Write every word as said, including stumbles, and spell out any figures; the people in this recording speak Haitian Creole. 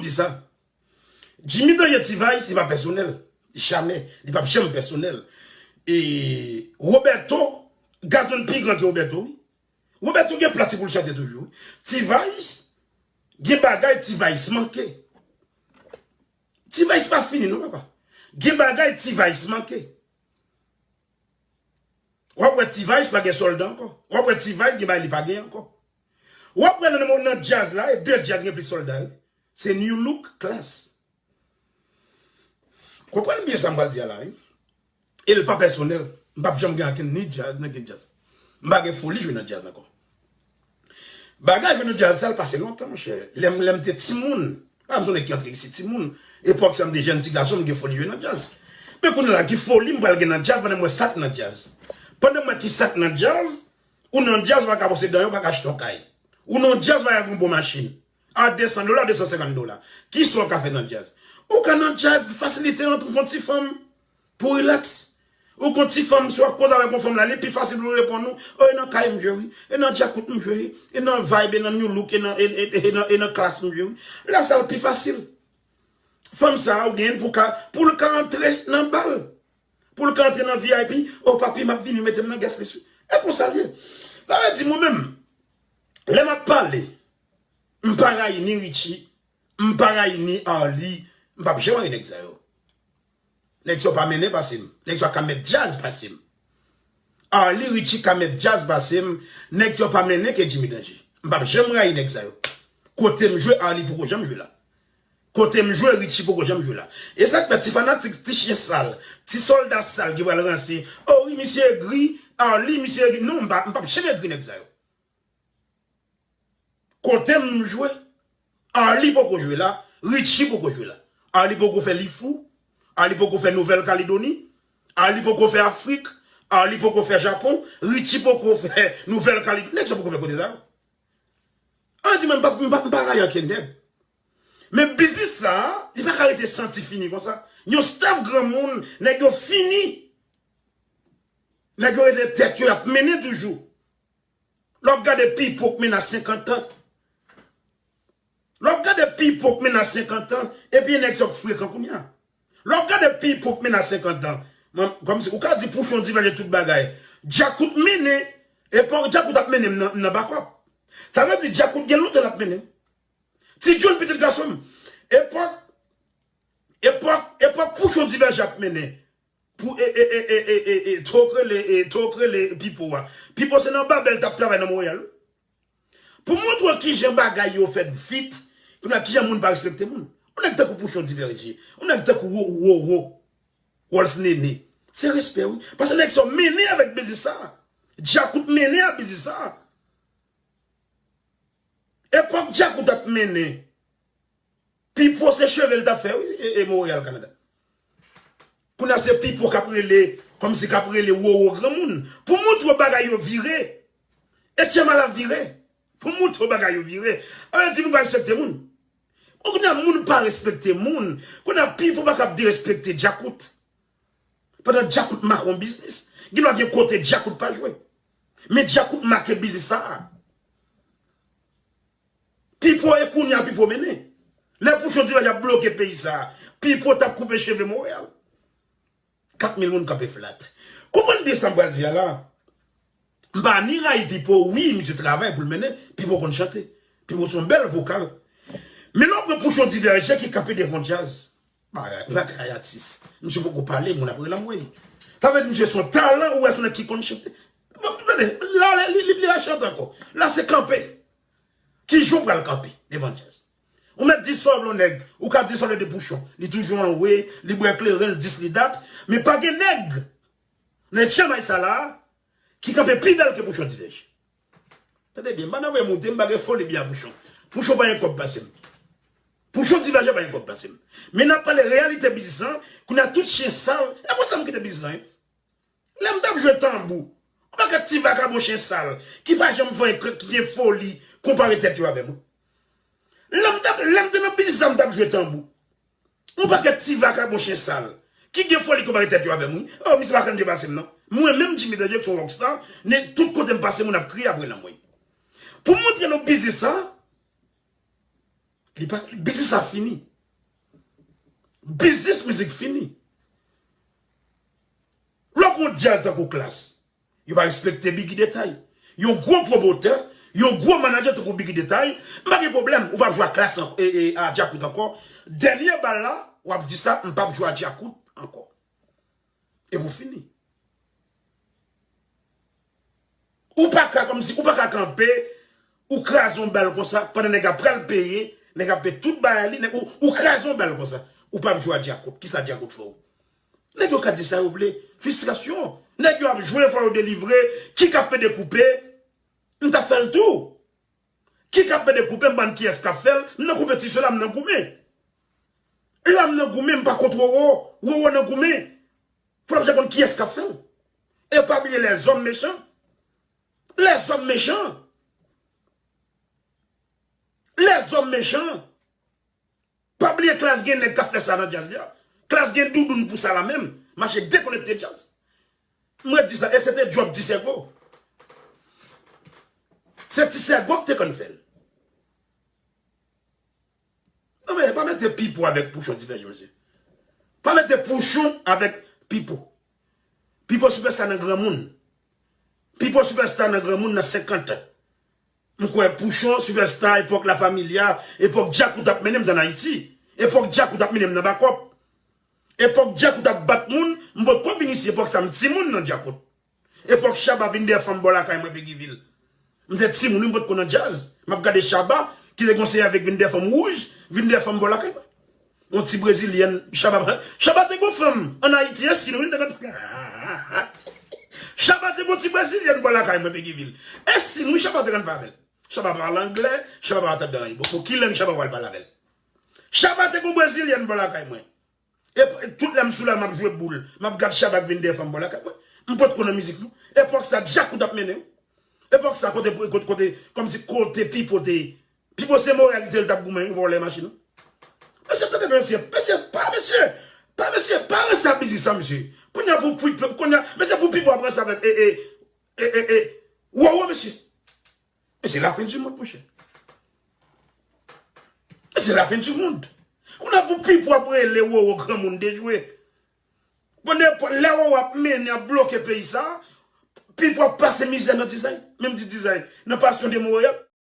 di sa. Jimmy Danje T-Vice, li pa pèsonèl. Jamè. Li p ap janm pèsonèl. E Roberto, Gazman pi gran ke Roberto, wi. Roberto gen plas li pou l chante toujou, wi. T-Vice, gen bagay T-Vice manke. T-Vice pa fini, non, papa. Gen bagay T-Vice manke. W ap wè T-Vice pa gen sòlda ankò. W ap wè T-Vice gen bagay li pa gen ankò. W ap wè nan, nan djaz la, e de djaz gen plis sòlda, wi. Se Nu Look, Klass. Konprann byen sa m pral di a la, wi. E l pa pèsonèl. M p ap janm gen ankenn ni djaz, ni ankenn djaz. M pa gen foli jwe nan djaz ankò. Bagay jwe nan djaz sa, l pase lontan, monchè. Lè m, lè m te timoun, a, m se yon nèg ki antre isit timoun. Epòk sa, m te jèn ti gason, m gen foli jwe nan djaz. Men kounye a la, ki foli m pral gen nan djaz pandan m wè sa k nan djaz? Pandan m wè ki sa k nan djaz, ou nan djaz, ou pa ka pwose dan yo, ou pa ka achte yon kay. Ou nan djaz, ou pa ka gen yon bon machin. A de san dola, de san senkant dola. Kisa w ka fè nan djaz? Ou ka nan djaz, fasilite antre ou gon ti fanm pou rilaks. Ou gon ti fanm, si w ap koze avèk yon fanm la, li pi fasil pou l reponn ou. O, e nan kay m jwe, wi. E nan djakout m jwe, wi. E nan vibe, e nan Nu Look, e nan, e, e, e nan, e nan Klass m jwe, wi. La sa l pi fasil. Fanm sa a, ou genyen pou ka, pou l ka antre nan bal. Pou l ka antre nan V I P, o papi, m ap vini, mete m nan guest list, wi. E konsa l ye. Sa vle di, mwen menm, lè m ap pale, m pa rayi ni Richie, m pa rayi ni Arly, m p ap janm rayi nèg sa yo. Nèg sa yo pa mennen pase m. Nèg sa yo ka mèt djaz pase m. Arly, Richie ka mèt djaz pase m. Nèg sa yo pa mennen ke Jimmy Danje. M p ap janm rayi nèg sa yo. Kote m jwe, Arly poko janm jwe la. Kote m jwe, Richie poko janm jwe la. E sa k fè ti fanatik, ti chen sal, ti sòlda sal ki pral ranse, o wi, misye egri, Arly, misye egri. Non, m pa, m p ap janm egri nèg sa yo. Kote m jwe, Arly poko jwe la, Richie poko jwe la. Arly poko fè Lifou, Arly poko fè Nouvèl Kaledoni, Arly poko fè Afrik, Arly poko fè Japon, Richie poko fè Nouvèl Kaledoni. Nèg sa poko fè kote sa yo. An di mwen, m pa, m pa, m pa rayi ankenn nèg. Men biznis sa a, li pa ka rete santi fini konsa. Yon staff granmoun, nèg yo fini. Nèg yo rete tèt yo, y ap mennen toujou. Lè w ap gade Pipo k mennen a senkant an. Lè w ap gade Pipo k mennen a senkant an, epi nèg sa yo k frekan kounye a. Lè w ap gade Pipo k mennen a senkant an, mwen, kòmsi, ou ka di Pouchon Divèje tout bagay. Djakout mennen, epi Djakout ap mennen m nan, nan bakòp. Sa vle di Djakout gen lontan l ap mennen m. Ti John, pitit gason m. Epòk, epòk, epòk Pouchon Divèje ap mennen. Pou, e, e, e, e, e, e, e, to k rele, e, to k rele Pipo a. Pipo se nan Babèl t ap travay nan Monreyal. Pou montre w kijan bagay yo fèt vit, kounye a kijan moun pa respekte moun. Yon nèg tankou Pouchon Divèje, yon nèg tankou Wo-, Roro, Rolls Nene. Se respè, wi. Paske nèg sa yo mennen avèk biznis sa. Djakout mennen ak biznis sa. Epòk Djakout ap mennen, Pipo se cheve l t ap fè, wi, e, e Monreyal, Kanada. Kounye a se Pipo k ap rele, kòmsi k ap rele Roro granmoun. Pou montre w bagay yo vire. E Tchèmal ap vire. Pou montre w bagay yo vire. Sa vle di moun pa respekte moun. Kounye a moun pa respekte moun. Kounye a Pipo pa ka ap derespekte Djakout. Pandan Djakout make yon biznis. Gen dwa gen kote Djakout pa jwe. Men Djakout make biznis sa a. Pipo e kounye a Pipo mennen. Lè Pouchon Divèje ap bloke peyi sa a, Pipo t ap koupe cheve Monreyal. Kat mil moun kanpe flat. Konprann byen sa m pral di a la. M pa ni rayi Pipo, wi, misye travay pou l mennen, Pipo konn chante. Pipo se yon bèl vokal. Men lè w pran Pouchon Divèje ki kanpe devan djaz, bagay, bagay atis. Misye poko pale, moun ap rele anmwey. Sa vle di misye se yon talan, ou wè se yon nèg ki konn chante. Bon, tande, la, li, li, li pa chante ankò. La se kanpe. Kijan w pral kanpe devan djaz? Ou mèt di sa w vle yon nèg, ou ka di sa w vle de Pouchon. Li toujou anwe, li bwè kleren, li dis, li dat. Men pa gen nèg nan Tchèmay sa la ki kanpe pi bèl ke Pouchon Divèje. Tande byen, m pa nan voye moute, m pa gen foli byen a Pouchon. Pouchon pa gen kòb pase m. Pouchon Divèje pa gen kòb pase m. Men n ap pale reyalite biznis lan, kounye a tout chen sal, e pou sa m kite biznis lan, wi. Lè m t ap jwe tanbou, yon pakèt ti vakabon chen sal, ki pa janm fè, ki gen foli, konpare tèt yo avè m, wi. Lè m t ap, lè m te nan biznis la, m t ap jwe tanbou. Yon pakèt ti vakabon chen sal, ki gen foli konpare tèt yo avè m, wi. O, misye pa konn depase m, non. Mwen menm, Jimmy Danje, ki se yon rockstar, tout kote m pase, moun ap kriye ap rele anmwey. Pou m montre nou biznis sa, Li pa, biznis sa fini. Biznis mizik fini. Lè w pran djaz tankou Klass, yo pa respekte Biggy Detay. Yon gwo pwomotè, yon gwo manadjè tankou Biggy Detay, m pa gen pwoblèm, ou p ap jwe a Klass an-, e, e, a Djakout ankò. Dènye bal la, w ap di sa, m p ap jwe a Djakout ankò. Epi w fini. Ou pa ka kòmsi, ou pa ka kanpe, ou kraze yon bal konsa, pandan nèg la pral peye, nèg ap peye tout bagay li, nèg, ou, ou kraze yon bal konsa. Ou p ap jwe a Djakout. Kisa Djakout fè w? Nèg yo ka di sa yo vle. Fristrasyon. Nèg yo ap jwe, fò yo delivre. Ki k ap pede koupe? M t ap fè l tou. Ki k ap pede koupe? M pa konn kiyès k ap fè l. M nan konpetisyon la, m nan goumen. La, m nan goumen, m pa kont Roro. Roro nan goumen. Fò n ap jan konn kiyès k ap fè l. E pa bliye lèzòm mechan. Lèzòm mechan. Lèzòm mechan. Pa bliye Klass gen nèg k ap fè sa nan djaz li a. Klass gen doudoun pou sa la menm. Mache dekonekte djaz. M redi sa, e se te djòb Ti Sègo. Se Ti Sègo ki te konn fè l. Non, men pa mete Pipo avèk Pouchon diferan, mesye. Pa mete Pouchon avèk Pipo. Pipo sipèsta nan granmoun. Pipo sipèsta nan granmoun nan senkant an. M kwè Pouchon sipèsta epòk La Familia, epòk Djakout ap mennen m t ann Ayiti. Epòk Djakout ap mennen m nan Bakòp. Epòk Djakout ap bat moun, m potko vin isi, epòk sa m timoun nan Djakout. Epòk Shabba vin dèyè fanm bò lakay mwen Peguiville. M te timoun, wi, m potko nan djaz. M ap gade Shabba, ki te gon seri avèk vin dèyè fanm wouj, vin dèyè fanm bò lakay mwen. Yon ti brezilyèn, Shabba, Shabba te gon fanm ann Ayiti, e si nou, wi, m te konn. Shabba te gon ti brezilyèn bò lakay mwen Peguiville. E si nou, wi, Shabba te konn fè avè l. Shabba pale anglè, Shabba pa tande anyen. Bon, bon, ki lang Shabba pral pale avè l? Shabba te gon brezilyèn bò lakay mwen. E p-, tout lè m sou la, m ap jwe boul. M ap gad Shabba k vin dèyè fanm bò lakay mwen. M potko nan mizik, non. Epòk sa, Djakout ap mennen. Epòk sa, kote, kote, kote, kòmsi kote Pipo te. Pipo se Montréal li te, li t ap goumen, wi, vòlè machin, non. Mesye, tande, mesye, mesye, pa, mesye, pa, mesye, pa ranse a biznis sa, mesye. Kounye a pou, pou, kounye a, mesye, pou Pipo ap ranse avèk, e, e, e, e, e, Roro, mesye. Men se lafen di mond, monchè. Men se lafen di mond. Kounye a pou Pipo ap rele Roro granmoun dejwe. Bon, nenpòt lè Roro ap mennen, ap bloke peyi sa, Pipo ap pase mizè nan Dizay. Menm di Dizay, nan Passion de Montréal.